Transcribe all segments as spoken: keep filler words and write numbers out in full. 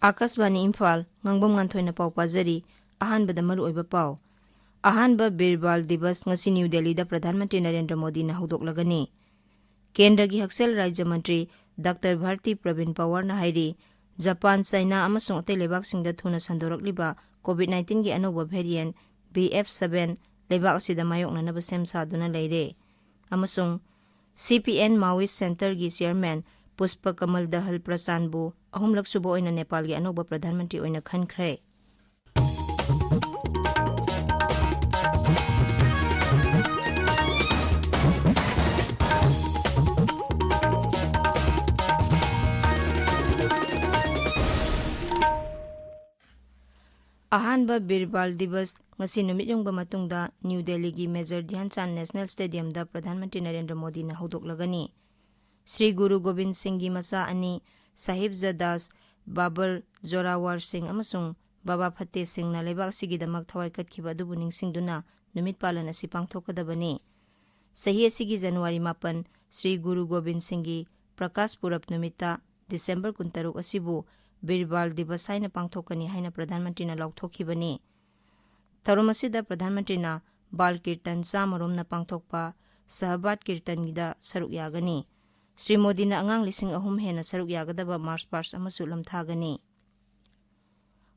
ꯑꯥꯀꯥꯁꯕꯥꯅꯤ ꯏꯝꯐꯥꯜ, ꯉꯥꯡꯕꯝ ꯉꯥꯟꯊꯣꯏꯅ ꯄꯥꯎ ꯄꯥꯖꯔꯤ꯫ ꯑꯍꯥꯟꯕꯗ ꯃꯔꯨꯑꯣꯏꯕ ꯄꯥꯎ꯫ ꯑꯍꯥꯟꯕ ꯕꯤꯔ ꯕꯥꯜ ꯗꯤꯕꯁ ꯉꯁꯤ ꯅ꯭ꯌꯨ ꯗꯦꯜꯂꯤꯗ ꯄ꯭ꯔꯙꯥꯟ ꯃꯟꯇ꯭ꯔꯤ ꯅꯔꯦꯟꯗ꯭ꯔ ꯃꯣꯗꯤꯅ ꯍꯧꯗꯣꯛꯂꯒꯅꯤ꯫ ꯀꯦꯟꯗ꯭ꯔꯒꯤ ꯍꯛꯁꯦꯜ ꯔꯥꯖ꯭ꯌ ꯃꯟꯇ꯭ꯔꯤ ꯗꯥꯛꯇꯔ ꯚꯥꯔꯇꯤ ꯄ꯭ꯔꯕꯤꯟ ꯄꯋꯥꯔꯅ ꯍꯥꯏꯔꯤ, ꯖꯄꯥꯟ, ꯆꯥꯏꯅꯥ ꯑꯃꯁꯨꯡ ꯑꯇꯩ ꯂꯩꯕꯥꯛꯁꯤꯡꯗ ꯊꯨꯅ ꯁꯟꯗꯣꯔꯛꯂꯤꯕ ꯀꯣꯚꯤꯗ ꯅꯥꯏꯟꯇꯤꯟꯒꯤ ꯑꯅꯧꯕ ꯚꯦꯔꯤꯌꯦꯟꯠ ꯕꯤ ꯑꯦꯐ ꯁꯚꯦꯟ ꯂꯩꯕꯥꯛ ꯑꯁꯤꯗ ꯃꯥꯌꯣꯛꯅꯅꯕ ꯁꯦꯝ ꯁꯥꯗꯨꯅ ꯂꯩꯔꯦ꯫ ꯑꯃꯁꯨꯡ ꯁꯤ ꯄꯤ ꯑꯦꯟ ꯃꯥꯋꯤꯁ ꯁꯦꯟꯇꯔꯒꯤ ꯆꯤꯌꯔꯃꯦꯟ ꯄꯨꯁꯄ ꯀꯃꯜ ꯗꯍꯜ ꯄ꯭ꯔꯆꯥꯟꯕꯨ ꯑꯍꯨꯝꯂꯛ ꯁꯨꯕ ꯑꯣꯏꯅ ꯅꯦꯄꯥꯜꯒꯤ ꯑꯅꯧꯕ ꯄ꯭ꯔꯙꯥꯟ ꯃꯟꯇ꯭ꯔꯤ ꯑꯣꯏꯅ ꯈꯟꯈ꯭ꯔꯦ꯫ ꯑꯍꯥꯟꯕ ꯕꯤꯔ ꯕꯥꯜ ꯗꯤꯕꯁ ꯉꯁꯤ ꯅꯨꯃꯤꯠ ꯌꯨꯡꯕ ꯃꯇꯨꯡꯗ ꯅ꯭ꯌꯨ ꯗꯦꯜꯂꯤꯒꯤ ꯃꯦꯖꯔ ꯙ꯭ꯌꯥꯟ ꯆꯥꯟꯗ ꯅꯦꯁꯅꯦꯜ ꯁ꯭ꯇꯦꯗꯤꯌꯝꯗ ꯄ꯭ꯔꯙꯥꯟ ꯃꯟꯇ꯭ꯔꯤ ꯅꯔꯦꯟꯗ꯭ꯔ ꯃꯣꯗꯤꯅ ꯍꯧꯗꯣꯛꯂꯒꯅꯤ꯫ ꯁ꯭ꯔꯤ ꯒꯨꯔꯨ ꯒꯣꯕꯤꯟ ꯁꯤꯡꯒꯤ ꯃꯆꯥ ꯑꯅꯤ, ꯁꯥꯍꯤꯕ ꯖꯗꯥꯁ ꯕꯥꯕꯔ ꯖꯣꯔꯥꯋꯥꯔ ꯁꯤꯡ ꯑꯃꯁꯨꯡ ꯕꯥꯕꯥ ꯐꯇꯦ ꯁꯤꯡꯅ ꯂꯩꯕꯥꯛ ꯑꯁꯤꯒꯤꯗꯃꯛ ꯊꯋꯥꯏ ꯀꯠꯈꯤꯕ ꯑꯗꯨꯕꯨ ꯅꯤꯡꯁꯤꯡꯗꯨꯅ ꯅꯨꯃꯤꯠ ꯄꯥꯂꯟ ꯑꯁꯤ ꯄꯥꯡꯊꯣꯛꯀꯗꯕꯅꯤ꯫ ꯆꯍꯤ ꯑꯁꯤꯒꯤ ꯖꯅꯋꯥꯔꯤ ꯃꯥꯄꯟ, ꯁ꯭ꯔꯤ ꯒꯨꯔꯨ ꯒꯣꯕꯤꯟ ꯁꯤꯡꯒꯤ ꯄ꯭ꯔꯀꯥꯁ ꯄꯨꯔꯕ ꯅꯨꯃꯤꯠꯇ, ꯗꯤꯁꯦꯝꯕꯔ ꯀꯨꯟꯇꯔꯨꯛ ꯑꯁꯤꯕꯨ ꯕꯤꯔ ꯕꯥꯜ ꯗꯤꯕꯁ ꯍꯥꯏꯅ ꯄꯥꯡꯊꯣꯛꯀꯅꯤ ꯍꯥꯏꯅ ꯄ꯭ꯔꯙꯥꯟ ꯃꯟꯇ꯭ꯔꯤꯅ ꯂꯥꯎꯊꯣꯛꯈꯤꯕꯅꯤ꯫ ꯊꯧꯔꯝ ꯑꯁꯤꯗ ꯄ꯭ꯔꯙꯥꯟ ꯃꯟꯇ꯭ꯔꯤꯅ ꯕꯥꯜ ꯀꯤꯔꯇꯟ ꯆꯥꯝꯃꯔꯣꯝꯅ ꯄꯥꯡꯊꯣꯛꯄ ꯁꯍꯕꯥꯠ ꯀꯤꯔꯇꯟꯒꯤꯗ ꯁꯔꯨꯛ ꯌꯥꯒꯅꯤ꯫ ꯁ꯭ꯔꯤ ꯃꯣꯗꯤꯅ ꯑꯉꯥꯡ ꯂꯤꯁꯤꯡ ꯑꯍꯨꯝ ꯍꯦꯟꯅ ꯁꯔꯨꯛ ꯌꯥꯒꯗꯕ ꯃꯥꯔꯆ ꯄꯥꯁ꯭ꯠ ꯑꯃꯁꯨ ꯂꯝꯊꯥꯒꯅꯤ꯫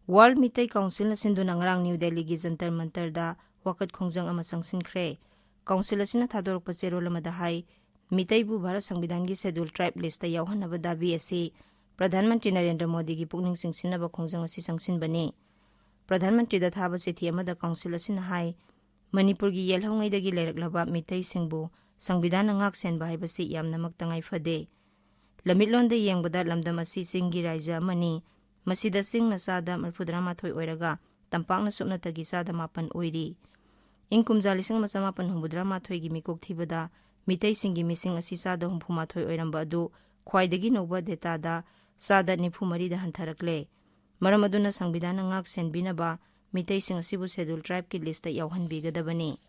ꯋꯥꯔꯜꯗ ꯃꯤꯇꯩ ꯀꯥꯎꯟꯁꯤꯜꯅ ꯁꯤꯟꯗꯨꯅ ꯉꯔꯥꯡ ꯅ꯭ꯌꯨ ꯗꯦꯜꯂꯤꯒꯤ ꯖꯟꯇꯔ ꯃꯟꯇꯔꯗ ꯋꯥꯀꯠ ꯈꯣꯡꯖꯪ ꯑꯃ ꯆꯪꯁꯤꯟꯈ꯭ꯔꯦ꯫ ꯀꯥꯎꯟꯁꯤꯜ ꯑꯁꯤꯅ ꯊꯥꯗꯣꯔꯛꯄ ꯆꯦꯔꯣꯜ ꯑꯃꯗ ꯍꯥꯏ, ꯃꯤꯇꯩꯕꯨ ꯚꯥꯔꯠ ꯁꯪꯕꯤꯙꯥꯟꯒꯤ ꯁꯦꯗ꯭ꯌꯨꯜ ꯇ꯭ꯔꯥꯏꯕ ꯂꯤꯁ꯭ꯠꯇ ꯌꯥꯎꯍꯟꯅꯕ ꯗꯥꯕꯤ ꯑꯁꯤ ꯄ꯭ꯔꯙꯥꯟ ꯃꯟꯇ꯭ꯔꯤ ꯅꯔꯦꯟꯗ꯭ꯔ ꯃꯣꯗꯤꯒꯤ ꯄꯨꯛꯅꯤꯡ ꯆꯤꯡꯁꯤꯟꯅꯕ ꯈꯣꯡꯖꯪ ꯑꯁꯤ ꯆꯪꯁꯤꯟꯕꯅꯤ꯫ ꯄ꯭ꯔꯙꯥꯟ ꯃꯟꯇ꯭ꯔꯤꯗ ꯊꯥꯕ ꯆꯤꯊꯤ ꯑꯃꯗ ꯀꯥꯎꯟꯁꯤꯜ ꯑꯁꯤꯅ ꯍꯥꯏ, ꯃꯅꯤꯄꯨꯔꯒꯤ ꯌꯦꯜꯍꯧꯉꯩꯗꯒꯤ ꯂꯩꯔꯛꯂꯕ ꯃꯤꯇꯩꯁꯤꯡꯕꯨ ꯁꯪꯕꯤꯙꯥꯟꯅ ꯉꯥꯛ ꯁꯦꯟꯕ ꯍꯥꯏꯕꯁꯤ ꯌꯥꯝꯅꯃꯛ ꯇꯉꯥꯏ ꯐꯗꯦ꯫ ꯂꯝꯃꯤꯠꯂꯣꯟꯗ ꯌꯦꯡꯕꯗ ꯂꯝꯗꯝ ꯑꯁꯤ ꯆꯤꯡꯒꯤ ꯔꯥꯏꯖ꯭ꯌ ꯑꯃꯅꯤ꯫ ꯃꯁꯤꯗ ꯆꯤꯡꯅ ꯆꯥꯗ ꯃꯔꯤꯐꯨꯇꯔꯥꯃꯥꯊꯣꯏ ꯑꯣꯏꯔꯒ ꯇꯝꯄꯥꯛꯅ ꯁꯨꯞꯅꯇꯒꯤ ꯆꯥꯗ ꯃꯥꯄꯟ ꯑꯣꯏꯔꯤ꯫ ꯏꯪ ꯀꯨꯝꯖꯥ ꯂꯤꯁꯤꯡ ꯑꯃ ꯆꯃꯥꯄꯟ ꯍꯨꯝꯐꯨꯇꯔꯥꯃꯥꯊꯣꯏꯒꯤ ꯃꯤꯀꯣꯛ ꯊꯤꯕꯗ ꯃꯤꯇꯩꯁꯤꯡꯒꯤ ꯃꯤꯁꯤꯡ ꯑꯁꯤ ꯆꯥꯗ ꯍꯨꯝꯐꯨꯃꯥꯊꯣꯏ ꯑꯣꯏꯔꯝꯕ ꯑꯗꯨ ꯈ꯭ꯋꯥꯏꯗꯒꯤ ꯅꯧꯕ ꯗꯦꯇꯥꯗ ꯆꯥꯗ ꯅꯤꯐꯨ ꯃꯔꯤꯗ ꯍꯟꯊꯔꯛꯂꯦ꯫ ꯃꯔꯝ ꯑꯗꯨꯅ ꯁꯪꯕꯤꯙꯥꯟꯅ ꯉꯥꯛ ꯁꯦꯟꯕꯤꯅꯕ ꯃꯤꯇꯩꯁꯤꯡ ꯑꯁꯤꯕꯨ ꯁꯦꯗ꯭ꯌꯨꯜ ꯇ꯭ꯔꯥꯏꯕꯀꯤ ꯂꯤꯁ꯭ꯠꯇ ꯌꯥꯎꯍꯟꯕꯤꯒꯗꯕꯅꯤ꯫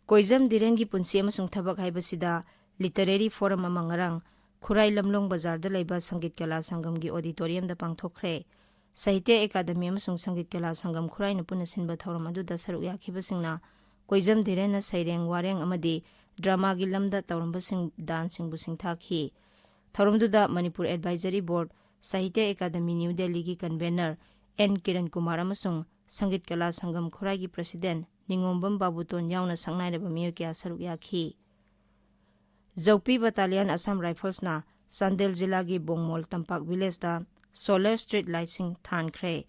ꯀꯣꯏꯖꯝ ꯙꯤꯔꯦꯟꯒꯤ ꯄꯨꯟꯁꯤ ꯑꯃꯁꯨꯡ ꯊꯕꯛ ꯍꯥꯏꯕꯁꯤꯗ ꯂꯤꯇꯔꯦꯔꯤ ꯐꯣꯔꯝ ꯑꯃ ꯉꯔꯥꯡ ꯈꯨꯔꯥꯏ ꯂꯝꯂꯣꯡ ꯕꯖꯥꯔꯗ ꯂꯩꯕ ꯁꯪꯒꯤꯠ ꯀꯂꯥ ꯁꯪꯒꯝꯒꯤ ꯑꯣꯗꯤꯇꯣꯔꯤꯌꯝꯗ ꯄꯥꯡꯊꯣꯛꯈ꯭ꯔꯦ꯫ ꯁꯥꯍꯤꯇ꯭ꯌ ꯑꯦꯀꯥꯗꯃꯤ ꯑꯃꯁꯨꯡ ꯁꯪꯒꯤꯠ ꯀꯂꯥ ꯁꯪꯒꯝ ꯈꯨꯔꯥꯏꯅ ꯄꯨꯟꯅ ꯁꯤꯟꯕ ꯊꯧꯔꯝ ꯑꯗꯨꯗ ꯁꯔꯨꯛ ꯌꯥꯈꯤꯕꯁꯤꯡꯅ ꯀꯣꯏꯖꯝ ꯙꯤꯔꯦꯟꯅ ꯁꯩꯔꯦꯡ, ꯋꯥꯔꯦꯡ ꯑꯃꯗꯤ ꯗ꯭ꯔꯃꯥꯒꯤ ꯂꯝꯗ ꯇꯧꯔꯝꯕꯁꯤꯡ ꯗꯥꯟꯁꯤꯡꯕꯨ ꯁꯤꯡꯊꯥꯈꯤ꯫ ꯊꯧꯔꯝꯗꯨꯗ ꯃꯅꯤꯄꯨꯔ ꯑꯦꯗꯚꯥꯏꯖꯔꯤ ꯕꯣꯔꯗ, ꯁꯥꯍꯤꯇ꯭ꯌ ꯑꯦꯀꯥꯗꯃꯤ ꯅ꯭ꯌꯨ ꯗꯦꯜꯂꯤꯒꯤ ꯀꯟꯚꯦꯅꯔ ꯑꯦꯟ ꯀꯤꯔꯟ ꯀꯨꯃꯥꯔ ꯑꯃꯁꯨꯡ ꯁꯪꯒꯤꯠ ꯀꯂꯥ ꯁꯪꯒꯝ ꯈꯨꯔꯥꯏꯒꯤ ꯄ꯭ꯔꯁꯤꯗꯦꯟ ꯅꯤꯉꯣꯝꯕꯝ ꯕꯥꯕꯨꯇꯣꯟ ꯌꯥꯎꯅ ꯁꯛꯅꯥꯏꯔꯕ ꯃꯤꯑꯣꯏ ꯀꯌꯥ ꯁꯔꯨꯛ ꯌꯥꯈꯤ꯫ ꯖꯧꯄꯤ ꯕꯠꯇꯥꯂꯤꯌꯟ ꯑꯁꯥꯝ ꯔꯥꯏꯐꯜꯁꯅ ꯆꯥꯟꯗꯦꯜ ꯖꯤꯂꯥꯒꯤ ꯕꯣꯡꯃꯣꯜ ꯇꯝꯄꯥꯛ ꯚꯤꯂꯦꯖꯇ ꯁꯣꯂꯔ ꯁ꯭ꯇ꯭ꯔꯤꯠ ꯂꯥꯏꯠꯁꯤꯡ ꯊꯥꯟꯈ꯭ꯔꯦ꯫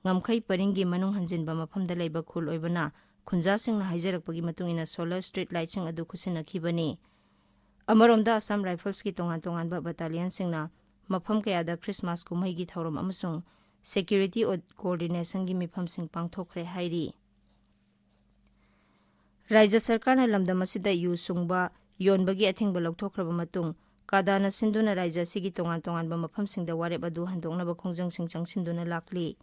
ꯉꯝꯈꯩ ꯄꯔꯤꯡꯒꯤ ꯃꯅꯨꯡ ꯍꯟꯖꯤꯟꯕ ꯃꯐꯝꯗ ꯂꯩꯕ ꯈꯨꯜ ꯑꯣꯏꯕꯅ ꯈꯨꯟꯖꯥꯁꯤꯡꯅ ꯍꯥꯏꯖꯔꯛꯄꯒꯤ ꯃꯇꯨꯡ ꯏꯟꯅ ꯁꯣꯂꯔ ꯁ꯭ꯇ꯭ꯔꯤꯠ ꯂꯥꯏꯠꯁꯤꯡ ꯑꯗꯨ ꯈꯨꯠꯁꯤꯟꯅꯈꯤꯕꯅꯤ꯫ ꯑꯃꯔꯣꯝꯗ ꯑꯁꯥꯝ ꯔꯥꯏꯐꯜꯁꯀꯤ ꯇꯣꯉꯥꯟ ꯇꯣꯉꯥꯟꯕ ꯕꯠꯇꯥꯂꯤꯌꯟꯁꯤꯡꯅ ꯃꯐꯝ ꯀꯌꯥꯗ ꯈ꯭ꯔꯤꯁꯃꯥꯁ ꯀꯨꯝꯍꯩꯒꯤ ꯊꯧꯔꯝ ꯑꯃꯁꯨꯡ ꯁꯦꯀ꯭ꯌꯨꯔꯤꯇꯤ ꯀꯣꯑꯣꯔꯗꯤꯅꯦꯁꯟꯒꯤ ꯃꯤꯐꯝꯁꯤꯡ ꯄꯥꯡꯊꯣꯛꯈ꯭ꯔꯦ ꯍꯥꯏꯔꯤ꯫ ꯔꯥꯖ꯭ꯌ ꯁꯔꯀꯥꯔꯅ ꯂꯝꯗꯝ ꯑꯁꯤꯗ ꯌꯨ ꯁꯨꯡꯕ, ꯌꯣꯟꯕꯒꯤ ꯑꯊꯤꯡꯕ ꯂꯧꯊꯣꯛꯈ꯭ꯔꯕ ꯃꯇꯨꯡ, ꯀꯥꯗꯥꯅ ꯁꯤꯟꯗꯨꯅ ꯔꯥꯖ꯭ꯌ ꯑꯁꯤꯒꯤ ꯇꯣꯉꯥꯟ ꯇꯣꯉꯥꯟꯕ ꯃꯐꯝꯁꯤꯡꯗ ꯋꯥꯔꯦꯞ ꯑꯗꯨ ꯍꯟꯗꯣꯛꯅꯕ ꯈꯣꯡꯖꯪꯁꯤꯡ ꯆꯪꯁꯤꯟꯗꯨꯅ ꯂꯥꯛꯂꯤ꯫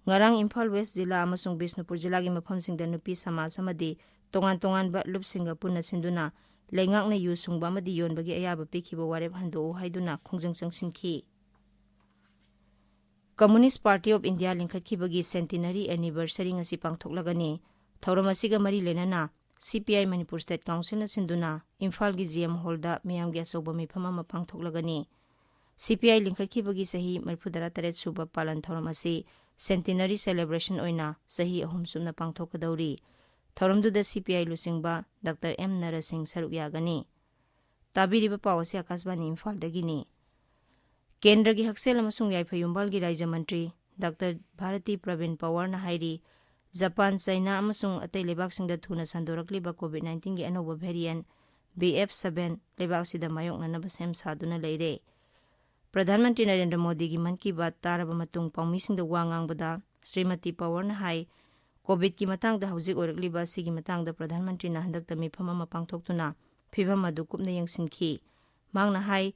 ꯉꯔꯥꯡ ꯏꯝꯐꯥꯜ ꯋꯦꯁ ꯖꯤꯂꯥ ꯑꯃꯁꯨꯡ ꯕꯤꯁꯅꯨꯄꯨꯔ ꯖꯤꯂꯥꯒꯤ ꯃꯐꯝꯁꯤꯡꯗ ꯅꯨꯄꯤ ꯁꯃꯥꯖ ꯑꯃꯗꯤ ꯇꯣꯉꯥꯟ ꯇꯣꯉꯥꯟꯕ ꯂꯨꯞꯁꯤꯡꯒ ꯄꯨꯟꯅ ꯁꯤꯟꯗꯨꯅ ꯂꯩꯉꯥꯛꯅ ꯌꯨ ꯁꯨꯡꯕ ꯑꯃꯗꯤ ꯌꯣꯟꯕꯒꯤ ꯑꯌꯥꯕ ꯄꯤꯈꯤꯕ ꯋꯥꯔꯦꯞ ꯍꯟꯗꯣꯛꯎ ꯍꯥꯏꯗꯨꯅ ꯈꯣꯡꯖꯪ ꯆꯪꯁꯤꯟꯈꯤ꯫ Communist Party of India ꯂꯤꯡꯈꯠꯈꯤꯕꯒꯤ centenary anniversary ꯉꯁꯤ ꯄꯥꯡꯊꯣꯛꯂꯒꯅꯤ꯫ ꯊꯧꯔꯝ ꯑꯁꯤꯒ ꯃꯔꯤ ꯂꯩꯅꯅ ꯁꯤ ꯄꯤ ꯑꯥꯏ ꯃꯅꯤꯄꯨꯔ ꯁ꯭ꯇꯦꯠ ꯀꯥꯎꯟꯁꯤꯜꯅ ꯁꯤꯟꯗꯨꯅ ꯏꯝꯐꯥꯜꯒꯤ ꯖꯤ ꯑꯦꯝ ꯍꯣꯜꯗ ꯃꯤꯌꯥꯝꯒꯤ ꯑꯆꯧꯕ ꯃꯤꯐꯝ ꯑꯃ ꯄꯥꯡꯊꯣꯛꯂꯒꯅꯤ꯫ ꯁꯤ ꯄꯤ ꯑꯥꯏ ꯂꯤꯡꯈꯠꯈꯤꯕꯒꯤ ꯆꯍꯤ ꯃꯔꯤꯐꯨꯇꯔꯥ ꯇꯔꯦꯠ ꯁꯨꯕ ꯄꯥꯂꯟ ꯊꯧꯔꯝ ꯑꯁꯤ centenary celebration ꯑꯣꯏꯅ ꯆꯍꯤ ꯑꯍꯨꯝ ꯆꯨꯞꯅ ꯄꯥꯡꯊꯣꯛꯀꯗꯧꯔꯤ꯫ ꯊꯧꯔꯝꯗꯨꯗ ꯁꯤ ꯄꯤ ꯑꯥꯏ ꯂꯨꯆꯤꯡꯕ ꯗꯥꯛꯇꯔ ꯑꯦꯝ ꯅꯔꯁꯤꯡ ꯁꯔꯨꯛ ꯌꯥꯒꯅꯤ꯫ ꯇꯥꯕꯤꯔꯤꯕ ꯄꯥꯎ ꯑꯁꯤ ꯑꯀꯥꯁꯕꯥꯅꯤ ꯏꯝꯐꯥꯜꯗꯒꯤꯅꯤ꯫ ꯀꯦꯟꯗ꯭ꯔꯒꯤ ꯍꯛꯁꯦꯜ ꯑꯃꯁꯨꯡ ꯌꯥꯏꯐ ꯌꯨꯝꯕꯥꯜꯒꯤ ꯔꯥꯖ꯭ꯌ ꯃꯟꯇ꯭ꯔꯤ ꯗꯥꯛꯇꯔ ꯚꯥꯔꯇꯤ ꯄ꯭ꯔꯕꯤꯟ ꯄꯋꯥꯔꯅ ꯍꯥꯏꯔꯤ, ꯖꯄꯥꯟ, ꯆꯥꯏꯅꯥ ꯑꯃꯁꯨꯡ ꯑꯇꯩ ꯂꯩꯕꯥꯛꯁꯤꯡꯗ ꯊꯨꯅ ꯁꯟꯗꯣꯔꯛꯂꯤꯕ COVID nineteen ꯒꯤ ꯑꯅꯧꯕ variant B F seven ꯂꯩꯕꯥꯛ ꯑꯁꯤꯗ ꯃꯥꯌꯣꯛꯅꯅꯕ ꯁꯦꯝ ꯁꯥꯗꯨꯅ ꯂꯩꯔꯦ꯫ ꯄ꯭ꯔꯙꯥꯟ ꯃꯟꯇ꯭ꯔꯤ ꯅꯔꯦꯟꯗ꯭ꯔ ꯃꯣꯗꯤꯒꯤ ꯃꯟ ꯀꯤ ꯕꯥꯠ ꯇꯥꯔꯕ ꯃꯇꯨꯡ ꯄꯥꯎꯃꯤꯁꯤꯡꯗ ꯋꯥ ꯉꯥꯡꯕꯗ ꯁ꯭ꯔꯤꯃꯇꯤ ꯄꯋꯥꯔꯅ ꯍꯥꯏ, COVIDꯀꯤ ꯃꯇꯥꯡꯗ ꯍꯧꯖꯤꯛ ꯑꯣꯏꯔꯛꯂꯤꯕ ꯑꯁꯤꯒꯤ ꯃꯇꯥꯡꯗ ꯄ꯭ꯔꯙꯥꯟ ꯃꯟꯇ꯭ꯔꯤꯅ ꯍꯟꯗꯛꯇ ꯃꯤꯐꯝ ꯑꯃ ꯄꯥꯡꯊꯣꯛꯇꯨꯅ ꯐꯤꯚꯝ ꯑꯗꯨ ꯀꯨꯞꯅ ꯌꯦꯡꯁꯤꯟꯈꯤ꯫ ꯃꯍꯥꯛꯅ ꯍꯥꯏ,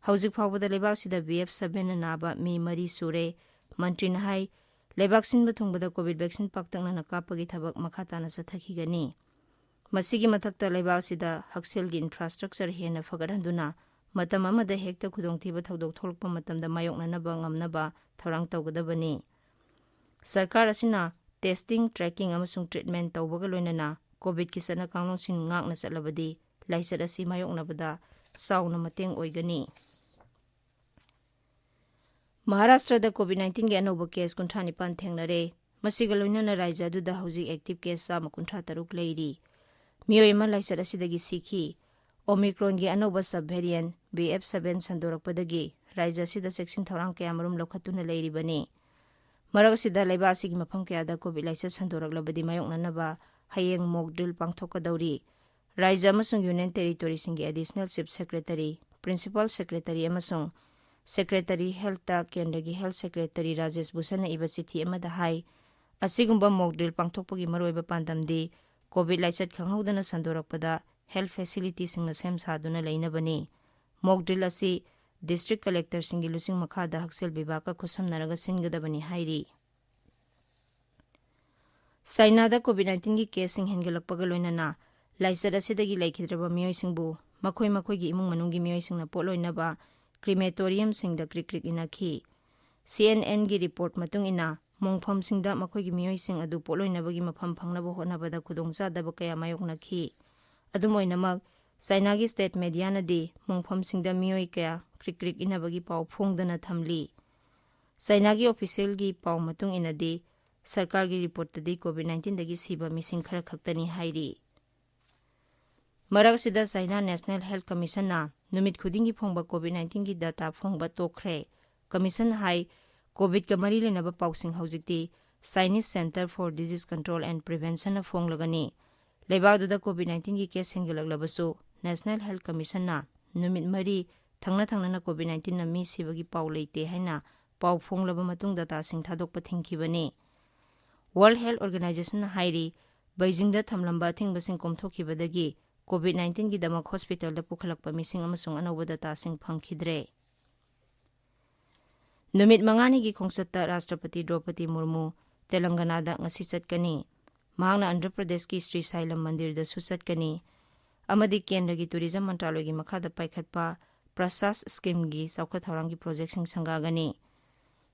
ꯍꯧꯖꯤꯛ ꯐꯥꯎꯕꯗ ꯂꯩꯕꯥꯛ ꯑꯁꯤꯗ B F seven ꯅ ꯅꯥꯕ ꯃꯤ ꯃꯔꯤ ꯁꯨꯔꯦ꯫ ꯃꯟꯇ꯭ꯔꯤꯅ ꯍꯥꯏ, ꯂꯩꯕꯥꯛ ꯁꯤꯟꯕ ꯊꯨꯡꯕꯗ COVID vaccine ꯄꯥꯛꯇꯛꯅꯅ ꯀꯥꯞꯄꯒꯤ ꯊꯕꯛ ꯃꯈꯥ ꯇꯥꯅ ꯆꯠꯊꯈꯤꯒꯅꯤ꯫ ꯃꯁꯤꯒꯤ ꯃꯊꯛꯇ ꯂꯩꯕꯥꯛ ꯑꯁꯤꯗ ꯍꯛꯁꯦꯜꯒꯤ infrastructure ꯍꯦꯟꯅ ꯐꯒꯠꯍꯟꯗꯨꯅ ꯃꯇꯝ ꯑꯃꯗ ꯍꯦꯛꯇ ꯈꯨꯗꯣꯡꯊꯤꯕ ꯊꯧꯗꯣꯛ ꯊꯣꯛꯂꯛꯄ ꯃꯇꯝꯗ ꯃꯥꯌꯣꯛꯅꯅꯕ ꯉꯝꯅꯕ ꯊꯧꯔꯥꯡ ꯇꯧꯒꯗꯕꯅꯤ꯫ ꯁꯔꯀꯥꯔ ꯑꯁꯤꯅ testing, tracking ꯑꯃꯁꯨꯡ treatment ꯇꯧꯕꯒ ꯂꯣꯏꯅꯅ COVID-ꯀꯤ ꯆꯠꯅ ꯀꯥꯡꯂꯣꯟꯁꯤꯡ ꯉꯥꯛꯅ ꯆꯠꯂꯕꯗꯤ ꯂꯥꯏꯆꯠ ꯑꯁꯤ ꯃꯥꯌꯣꯛꯅꯕꯗ ꯆꯥꯎꯅ ꯃꯇꯦꯡ ꯑꯣꯏꯒꯅꯤ꯫ ꯃꯍꯥꯔꯥꯁꯇ꯭ꯔꯗ COVID nineteen-ꯒꯤ ꯑꯅꯧꯕ case ꯀꯨꯟꯊ꯭ꯔꯥ ꯅꯤꯄꯥꯟ ꯊꯦꯡꯅꯔꯦ꯫ ꯃꯁꯤꯒ ꯂꯣꯏꯅꯅ ꯔꯥꯖ꯭ꯌ ꯑꯗꯨꯗ ꯍꯧꯖꯤꯛ active case ꯆꯥꯝꯃ ꯀꯨꯟꯊ꯭ꯔꯥ ꯇꯔꯨꯛ ꯂꯩꯔꯤ꯫ ꯃꯤꯑꯣꯏ ꯑꯃ ꯂꯥꯏꯆꯠ ꯑꯁꯤꯗꯒꯤ ꯁꯤꯈꯤ꯫ Omicron-ꯒꯤ ꯑꯅꯧꯕ sub-variant B F seven ꯁꯟꯗꯣꯔꯛꯄꯗꯒꯤ ꯔꯥꯖ꯭ꯌ ꯑꯁꯤꯗ ꯆꯦꯛꯁꯤꯟ ꯊꯧꯔꯥꯡ ꯀꯌꯥꯃꯔꯨꯝ ꯂꯧꯈꯠꯇꯨꯅ ꯂꯩꯔꯤꯕꯅꯤ꯫ ꯃꯔꯛ ꯑꯁꯤꯗ ꯂꯩꯕꯥꯛ ꯑꯁꯤꯒꯤ ꯃꯐꯝ ꯀꯌꯥꯗ COVID ꯂꯥꯏꯆꯠ ꯁꯟꯗꯣꯔꯛꯂꯕꯗꯤ ꯃꯥꯌꯣꯛꯅꯅꯕ ꯍꯌꯦꯡ mock drill ꯄꯥꯡꯊꯣꯛꯀꯗꯧꯔꯤ꯫ ꯔꯥꯖ꯭ꯌ ꯑꯃꯁꯨꯡ Union Territory-ꯁꯤꯡꯒꯤ Additional Chief Secretary, Principal Secretary ꯑꯃꯁꯨꯡ Secretary Health-ꯇ ꯀꯦꯟꯗ꯭ꯔꯒꯤ Health Secretary ꯔꯥꯖꯦꯁ ꯚꯨꯁꯟꯅ ꯏꯕ ꯆꯤꯊꯤ ꯑꯃꯗ ꯍꯥꯏ, ꯑꯁꯤꯒꯨꯝꯕ mock drill ꯄꯥꯡꯊꯣꯛꯄꯒꯤ ꯃꯔꯨꯑꯣꯏꯕ ꯄꯥꯟꯗꯝꯗꯤ COVID ꯂꯥꯏꯆꯠ ꯈꯪꯍꯧꯗꯅ ꯁꯟꯗꯣꯔꯛꯄꯗ health facility-ꯁꯤꯡꯅ ꯁꯦꯝ ꯁꯥꯗꯨꯅ ꯂꯩꯅꯕꯅꯤ꯫ Mock drill ꯑꯁꯤ district collector-ꯁꯤꯡꯒꯤ ꯂꯨꯆꯤꯡ ꯃꯈꯥꯗ ꯍꯛꯁꯦꯜ ꯕꯤꯚꯥꯒꯀ ꯈꯨꯠꯁꯝꯅꯔꯒ ꯁꯤꯟꯒꯗꯕꯅꯤ ꯍꯥꯏꯔꯤ꯫ ꯆꯥꯏꯅꯥꯗ COVID nineteen-ꯒꯤ case-ꯁꯤꯡ ꯍꯦꯟꯒꯠꯂꯛꯄꯒ ꯂꯣꯏꯅꯅ ꯂꯥꯏꯆꯠ ꯑꯁꯤꯗꯒꯤ ꯂꯩꯈꯤꯗ꯭ꯔꯕ ꯃꯤꯑꯣꯏꯁꯤꯡꯕꯨ ꯃꯈꯣꯏ ꯃꯈꯣꯏꯒꯤ ꯏꯃꯨꯡ ꯃꯅꯨꯡꯒꯤ ꯃꯤꯑꯣꯏꯁꯤꯡꯅ ꯄꯣꯠꯂꯣꯏꯅꯕ crematorium-ꯁꯤꯡꯗ ꯀ꯭ꯔꯤꯛ ꯀ꯭ꯔꯤꯛ ꯏꯟꯅꯈꯤ꯫ C N N-ꯒꯤ report ꯃꯇꯨꯡ ꯏꯟꯅ, ꯃꯣꯡꯐꯝꯁꯤꯡꯗ ꯃꯈꯣꯏꯒꯤ ꯃꯤꯑꯣꯏꯁꯤꯡ ꯑꯗꯨ ꯄꯣꯠꯂꯣꯏꯅꯕꯒꯤ ꯃꯐꯝ ꯐꯪꯅꯕ ꯍꯣꯠꯅꯕꯗ ꯈꯨꯗꯣꯡꯆꯥꯗꯕ ꯀꯌꯥ ꯃꯥꯌꯣꯛꯅꯈꯤ꯫ ꯑꯗꯨꯝ ꯑꯣꯏꯅꯃꯛ, ꯆꯥꯏꯅꯥꯒꯤ state media-ꯅꯗꯤ ꯃꯣꯡꯐꯝꯁꯤꯡꯗ ꯃꯤꯑꯣꯏ ꯀꯌꯥ ꯀ꯭ꯔꯤꯛ ꯀ꯭ꯔꯤꯛ ꯏꯟꯅꯕꯒꯤ ꯄꯥꯎ ꯐꯣꯡꯗꯅ ꯊꯝꯂꯤ꯫ ꯆꯥꯏꯅꯥꯒꯤ official-ꯒꯤ ꯄꯥꯎ ꯃꯇꯨꯡ ꯏꯟꯅꯗꯤ, ꯁꯔꯀꯥꯔꯒꯤ report-ꯇꯗꯤ COVID nineteen-ꯗꯒꯤ ꯁꯤꯕ ꯃꯤꯁꯤꯡ ꯈꯔ ꯈꯛꯇꯅꯤ ꯍꯥꯏꯔꯤ꯫ ꯃꯔꯛ ꯑꯁꯤꯗ, China National Health Commission-ꯅ ꯅꯨꯃꯤꯠ ꯈꯨꯗꯤꯡꯒꯤ ꯐꯣꯡꯕ COVID nineteen-ꯒꯤ data ꯐꯣꯡꯕ ꯇꯣꯛꯈ꯭ꯔꯦ꯫ Commission ꯍꯥꯏ, COVID-ꯀ ꯃꯔꯤ ꯂꯩꯅꯕ ꯄꯥꯎꯁꯤꯡ ꯍꯧꯖꯤꯛꯇꯤ Chinese Center for Disease Control and Prevention-ꯅ ꯐꯣꯡꯂꯒꯅꯤ꯫ ꯂꯩꯕꯥꯛ ꯑꯗꯨꯗ COVID nineteen-ꯒꯤ case ꯍꯦꯟꯒꯠꯂꯛꯂꯕꯁꯨ, National Health Commission-ꯅ ꯅꯨꯃꯤꯠ ꯃꯔꯤ ꯊꯪꯅ ꯊꯪꯅꯅ COVID nineteen-ꯅ ꯃꯤ ꯁꯤꯕꯒꯤ ꯄꯥꯎ ꯂꯩꯇꯦ ꯍꯥꯏꯅ ꯄꯥꯎ ꯐꯣꯡꯂꯕ ꯃꯇꯨꯡ data-ꯁꯤꯡ ꯊꯥꯗꯣꯛꯄ ꯊꯤꯡꯈꯤꯕꯅꯤ꯫ World Health Organization-ꯅ ꯍꯥꯏꯔꯤ, Beijing-ꯗ ꯊꯝꯂꯝꯕ ꯑꯊꯤꯡꯕꯁꯤꯡ ꯀꯣꯝꯊꯣꯛꯈꯤꯕꯗꯒꯤ COVID nineteen-ꯒꯤꯗꯃꯛ hospital-ꯗ ꯄꯨꯈꯠꯂꯛꯄ ꯃꯤꯁꯤꯡ ꯑꯃꯁꯨꯡ ꯑꯅꯧꯕ data-ꯁꯤꯡ ꯐꯪꯈꯤꯗ꯭ꯔꯦ꯫ ꯅꯨꯃꯤꯠ ꯃꯉꯥꯅꯤꯒꯤ ꯈꯣꯡꯆꯠꯇ ꯔꯥꯁꯇ꯭ꯔꯄꯇꯤ ꯗ꯭ꯔꯧꯄꯗꯤ ꯃꯨꯔꯃꯨ ꯇꯦꯂꯪꯒꯅꯥꯗ ꯉꯁꯤ ꯆꯠꯀꯅꯤ꯫ ꯃꯍꯥꯛꯅ ꯑꯟꯙ꯭ꯔ ꯄ꯭ꯔꯗꯦꯁꯀꯤ ꯁ꯭ꯔꯤ ꯁꯥꯏꯂꯝ ꯃꯟꯗꯤꯔꯗꯁꯨ ꯆꯠꯀꯅꯤ ꯑꯃꯗꯤ ꯀꯦꯟꯗ꯭ꯔꯒꯤ tourism ꯃꯟꯇ꯭ꯔꯥꯂꯣꯏꯒꯤ ꯃꯈꯥꯗ ꯄꯥꯏꯈꯠꯄ ꯄ꯭ꯔꯁꯥꯁ ꯁ꯭ꯀꯤꯝꯒꯤ ꯆꯥꯎꯈꯠ ꯊꯧꯔꯥꯡꯒꯤ ꯄ꯭ꯔꯣꯖꯦꯛꯁꯤꯡ ꯁꯪꯒꯥꯒꯅꯤ꯫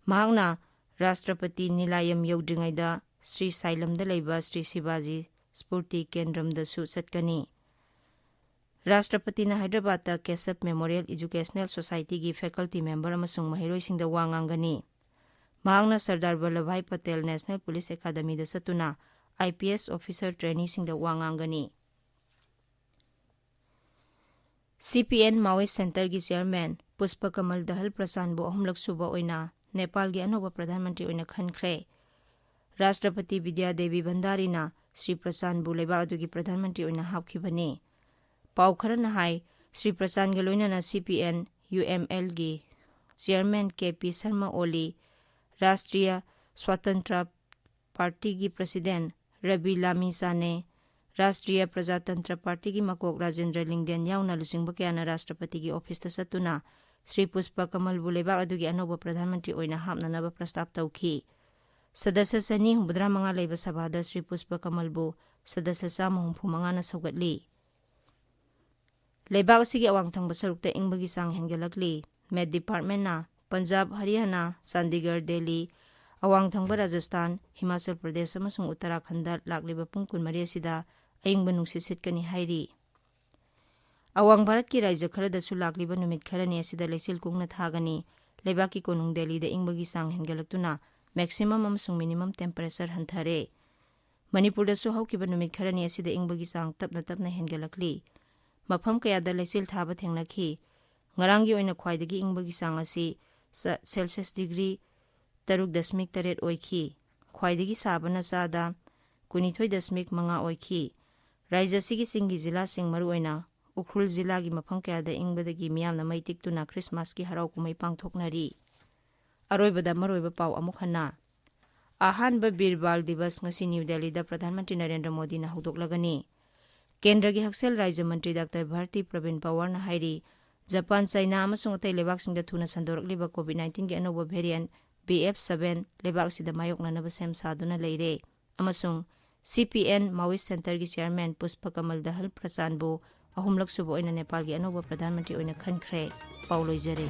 ꯃꯍꯥꯛꯅ ꯔꯥꯁꯇ꯭ꯔꯄꯇꯤ ꯅꯤꯂꯥꯌꯝ ꯌꯧꯗ꯭ꯔꯤꯉꯩꯗ ꯁ꯭ꯔꯤ ꯁꯥꯏꯂꯝꯗ ꯂꯩꯕ ꯁ꯭ꯔꯤ ꯁꯤꯕꯥꯖꯤ ꯁ꯭ꯄꯨꯔꯇꯤ ꯀꯦꯟꯗ꯭ꯔꯝꯗꯁꯨ ꯆꯠꯀꯅꯤ꯫ ꯔꯥꯁꯇ꯭ꯔꯄꯇꯤꯅ ꯍꯥꯏꯗ꯭ꯔꯕꯥꯗꯇ ꯀꯦꯁꯞ ꯃꯦꯃꯣꯔꯤꯌꯦꯜ ꯏꯖꯨꯀꯦꯁꯅꯦꯜ ꯁꯣꯁꯥꯏꯇꯤꯒꯤ ꯐꯦꯀꯜꯇꯤ ꯃꯦꯝꯕꯔ ꯑꯃꯁꯨꯡ ꯃꯍꯩꯔꯣꯏꯁꯤꯡꯗ ꯋꯥ ꯉꯥꯡꯒꯅꯤ꯫ ꯃꯍꯥꯛꯅ ꯁꯔꯗꯥꯔ ꯚꯜꯂꯚꯚꯥꯏ ꯄꯇꯦꯜ ꯅꯦꯁꯅꯦꯜ ꯄꯨꯂꯤꯁ ꯑꯦꯀꯥꯗꯃꯤꯗ ꯆꯠꯇꯨꯅ ꯑꯥꯏ ꯄꯤ ꯑꯦꯁ ꯑꯣꯐꯤꯁꯔ ꯇ꯭ꯔꯦꯅꯤꯁꯤꯡꯗ ꯋꯥ ꯉꯥꯡꯒꯅꯤ꯫ ꯁꯤ ꯄꯤ ꯑꯦꯟ ꯃꯥꯋꯤꯁ ꯁꯦꯟꯇꯔꯒꯤ ꯆꯤꯌꯔꯃꯦꯟ ꯄꯨꯁꯄ ꯀꯃꯜ ꯗꯍꯜ ꯄ꯭ꯔꯆꯥꯟꯕꯨ ꯑꯍꯨꯝꯂꯛ ꯁꯨꯕ ꯑꯣꯏꯅ ꯅꯦꯄꯥꯜꯒꯤ ꯑꯅꯧꯕ ꯄ꯭ꯔꯙꯥꯟ ꯃꯟꯇ꯭ꯔꯤ ꯑꯣꯏꯅ ꯈꯟꯈ꯭ꯔꯦ꯫ ꯔꯥꯁꯇ꯭ꯔꯄꯇꯤ ꯕꯤꯗ꯭ꯌꯥ ꯗꯦꯕꯤ ꯚꯟꯗꯥꯔꯤꯅ ꯁ꯭ꯔꯤ ꯄ꯭ꯔꯆꯥꯟꯕꯨ ꯂꯩꯕꯥꯛ ꯑꯗꯨꯒꯤ ꯄ꯭ꯔꯙꯥꯟ ꯃꯟꯇ꯭ꯔꯤ ꯑꯣꯏꯅ ꯍꯥꯞꯈꯤꯕꯅꯤ꯫ ꯄꯥꯎ ꯈꯔꯅ ꯍꯥꯏ, ꯁ꯭ꯔꯤ ꯄ꯭ꯔꯆꯥꯟꯒ ꯂꯣꯏꯅꯅ ꯁꯤ ꯄꯤ ꯑꯦꯟ ꯌꯨ ꯑꯦꯝ ꯑꯦꯜꯒꯤ ꯆꯤꯌꯔꯃꯦꯟ ꯀꯦ ꯄꯤ ꯁꯔꯃ ꯑꯣꯂꯤ, ꯔꯥꯁꯇ꯭ꯔꯤꯌ ꯁ꯭ꯋꯥꯇꯟꯇ꯭ꯔ ꯄꯥꯔꯇꯤꯒꯤ ꯄ꯭ꯔꯁꯤꯗꯦꯟ ꯔꯕꯤ ꯂꯥꯃꯤ ꯆꯥꯅꯦ, ꯔꯥꯁꯇ꯭ꯔꯤꯌ ꯄ꯭ꯔꯖꯥꯇꯟꯇ꯭ꯔ ꯄꯥꯔꯇꯤꯒꯤ ꯃꯀꯣꯛ ꯔꯥꯖꯦꯟꯗ꯭ꯔ ꯂꯤꯡꯗꯦꯟ ꯌꯥꯎꯅ ꯂꯨꯆꯤꯡꯕ ꯀꯌꯥꯅ ꯔꯥꯁꯇ꯭ꯔꯄꯇꯤꯒꯤ ꯑꯣꯐꯤꯁꯇ ꯆꯠꯇꯨꯅ ꯁ꯭ꯔꯤ ꯄꯨꯁꯄ ꯀꯃꯜꯕꯨ ꯂꯩꯕꯥꯛ ꯑꯗꯨꯒꯤ ꯑꯅꯧꯕ ꯄ꯭ꯔꯙꯥꯟ ꯃꯟꯇ꯭ꯔꯤ ꯑꯣꯏꯅ ꯍꯥꯞꯅꯅꯕ ꯄ꯭ꯔꯁꯇꯥꯞ ꯇꯧꯈꯤ꯫ ꯁꯗꯁ꯭ꯌ ꯆꯅꯤ ꯍꯨꯝꯐꯨꯇꯔꯥ ꯃꯉꯥ ꯂꯩꯕ ꯁꯚꯥꯗ ꯁ꯭ꯔꯤ ꯄꯨꯁꯄ ꯀꯃꯜꯕꯨ ꯁꯗꯁ꯭ꯌ ꯆꯥꯝꯃ ꯍꯨꯝꯐꯨ ꯃꯉꯥꯅ ꯁꯧꯒꯠꯂꯤ꯫ ꯂꯩꯕꯥꯛ ꯑꯁꯤꯒꯤ ꯑꯋꯥꯡ ꯊꯪꯕ ꯁꯔꯨꯛꯇ ꯏꯪꯕꯒꯤ ꯆꯥꯡ ꯍꯦꯟꯒꯠꯂꯛꯂꯤ꯫ ꯃꯦꯠ ꯗꯤꯄꯥꯔꯠꯃꯦꯟꯅ ꯄꯟꯖꯥꯕ, ꯍꯔꯤꯌꯥꯅꯥ, ꯆꯥꯟꯗꯤꯒꯔ, ꯗꯦꯜꯂꯤ, ꯑꯋꯥꯡ ꯊꯪꯕ ꯔꯥꯖꯁꯊꯥꯟ, ꯍꯤꯃꯥꯆꯜ ꯄ꯭ꯔꯗꯦꯁ ꯑꯃꯁꯨꯡ ꯎꯠꯇꯔꯥꯈꯟꯗ ꯂꯥꯛꯂꯤꯕ ꯄꯨꯡ ꯀꯨꯟꯃꯔꯤ ꯑꯁꯤꯗ ꯑꯏꯪꯕ ꯅꯨꯡꯁꯤꯠ ꯁꯤꯠꯀꯅꯤ ꯍꯥꯏꯔꯤ꯫ ꯑꯋꯥꯡ ꯚꯥꯔꯠꯀꯤ ꯔꯥꯖ꯭ꯌ ꯈꯔꯗꯁꯨ ꯂꯥꯛꯂꯤꯕ ꯅꯨꯃꯤꯠ ꯈꯔꯅꯤ ꯑꯁꯤꯗ ꯂꯩꯆꯤꯜ ꯀꯨꯡꯅ ꯊꯥꯒꯅꯤ꯫ ꯂꯩꯕꯥꯛꯀꯤ ꯀꯣꯅꯨꯡ ꯗꯦꯜꯂꯤꯗ ꯏꯪꯕꯒꯤ ꯆꯥꯡ ꯍꯦꯟꯒꯠꯂꯛꯇꯨꯅ ꯃꯦꯛꯁꯤꯃꯝ ꯑꯃꯁꯨꯡ ꯃꯤꯅꯤꯃꯝ ꯇꯦꯝꯄꯔꯦꯆꯔ ꯍꯟꯊꯔꯦ꯫ ꯃꯅꯤꯄꯨꯔꯗꯁꯨ ꯍꯧꯈꯤꯕ ꯅꯨꯃꯤꯠ ꯈꯔꯅꯤ ꯑꯁꯤꯗ ꯏꯪꯕꯒꯤ ꯆꯥꯡ ꯇꯞꯅ ꯇꯞꯅ ꯍꯦꯟꯒꯠꯂꯛꯂꯤ꯫ ꯃꯐꯝ ꯀꯌꯥꯗ ꯂꯩꯆꯤꯜ ꯊꯥꯕ ꯊꯦꯡꯅꯈꯤ꯫ ꯉꯔꯥꯡꯒꯤ ꯑꯣꯏꯅ ꯈ꯭ꯋꯥꯏꯗꯒꯤ ꯏꯪꯕꯒꯤ ꯆꯥꯡ ꯑꯁꯤ ꯁ-, ꯁꯦꯜꯁꯤꯌꯁ ꯗꯤꯒ꯭ꯔꯤ ꯇꯔꯨꯛ ꯗꯁꯃꯤꯛ ꯇꯔꯦꯠ ꯑꯣꯏꯈꯤ꯫ ꯈ꯭ꯋꯥꯏꯗꯒꯤ ꯁꯥꯕꯅ ꯆꯥꯗ ꯀꯨꯟꯅꯤꯊꯣꯏ ꯗꯁꯃꯤꯛ ꯃꯉꯥ ꯑꯣꯏꯈꯤ꯫ ꯔꯥꯖ꯭ꯌ ꯑꯁꯤꯒꯤ ꯆꯤꯡꯒꯤ ꯖꯤꯂꯥꯁꯤꯡ, ꯃꯔꯨꯑꯣꯏꯅ ꯎꯈ꯭ꯔꯨꯜ ꯖꯤꯂꯥꯒꯤ ꯃꯐꯝ ꯀꯌꯥꯗ ꯏꯪꯕꯗꯒꯤ ꯃꯤꯌꯥꯝꯅ ꯃꯩ ꯇꯤꯛꯇꯨꯅ ꯈ꯭ꯔꯤꯁꯃꯥꯁꯀꯤ ꯍꯔꯥꯎ ꯀꯨꯝꯍꯩ ꯄꯥꯡꯊꯣꯛꯅꯔꯤ꯫ ꯑꯔꯣꯏꯕꯗ ꯃꯔꯨꯑꯣꯏꯕ ꯄꯥꯎ ꯑꯃꯨꯛ ꯍꯟꯅ꯫ ꯑꯍꯥꯟꯕ ꯕꯤꯔ ꯕꯥꯜ ꯗꯤꯕꯁ ꯉꯁꯤ ꯅ꯭ꯌꯨ ꯗꯦꯜꯂꯤꯗ ꯄ꯭ꯔꯙꯥꯟ ꯃꯟꯇ꯭ꯔꯤ ꯅꯔꯦꯟꯗ꯭ꯔ ꯃꯣꯗꯤꯅ ꯍꯧꯗꯣꯛꯂꯒꯅꯤ꯫ ꯀꯦꯟꯗ꯭ꯔꯒꯤ ꯍꯛꯁꯦꯜ ꯔꯥꯖ꯭ꯌ ꯃꯟꯇ꯭ꯔꯤ ꯗꯥꯛꯇꯔ ꯚꯥꯔꯇꯤ ꯄ꯭ꯔꯕꯤꯟ ꯄꯋꯥꯔꯅ ꯍꯥꯏꯔꯤ, ꯖꯄꯥꯟ, ꯆꯥꯏꯅꯥ ꯑꯃꯁꯨꯡ ꯑꯇꯩ ꯂꯩꯕꯥꯛꯁꯤꯡꯗ ꯊꯨꯅ ꯁꯟꯗꯣꯔꯛꯂꯤꯕ ꯀꯣꯚꯤꯗ ꯅꯥꯏꯟꯇꯤꯟꯒꯤ ꯑꯅꯧꯕ ꯚꯦꯔꯤꯌꯦꯟꯠ ꯕꯤ ꯑꯦꯐ ꯁꯚꯦꯟ ꯂꯩꯕꯥꯛ ꯑꯁꯤꯗ ꯃꯥꯌꯣꯛꯅꯅꯕ ꯁꯦꯝ ꯁꯥꯗꯨꯅ ꯂꯩꯔꯦ ꯑꯃꯁꯨꯡ ꯁꯤ ꯄꯤ ꯑꯦꯟ ꯃꯥꯋꯤꯁ ꯁꯦꯟꯇꯔꯒꯤ ꯆꯤꯌꯔꯃꯦꯟ ꯄꯨꯁꯄ ꯀꯃꯜ ꯗꯍꯜ ꯄ꯭ꯔꯆꯥꯟꯕꯨ ꯑꯍꯨꯝꯂꯛ ꯁꯨꯕ ꯑꯣꯏꯅ ꯅꯦꯄꯥꯜꯒꯤ ꯑꯅꯧꯕ ꯄ꯭ꯔꯙꯥꯟ ꯃꯟꯇ꯭ꯔꯤ ꯑꯣꯏꯅ ꯈꯟꯈ꯭ꯔꯦ꯫ ꯄꯥꯎ ꯂꯣꯏꯖꯔꯦ꯫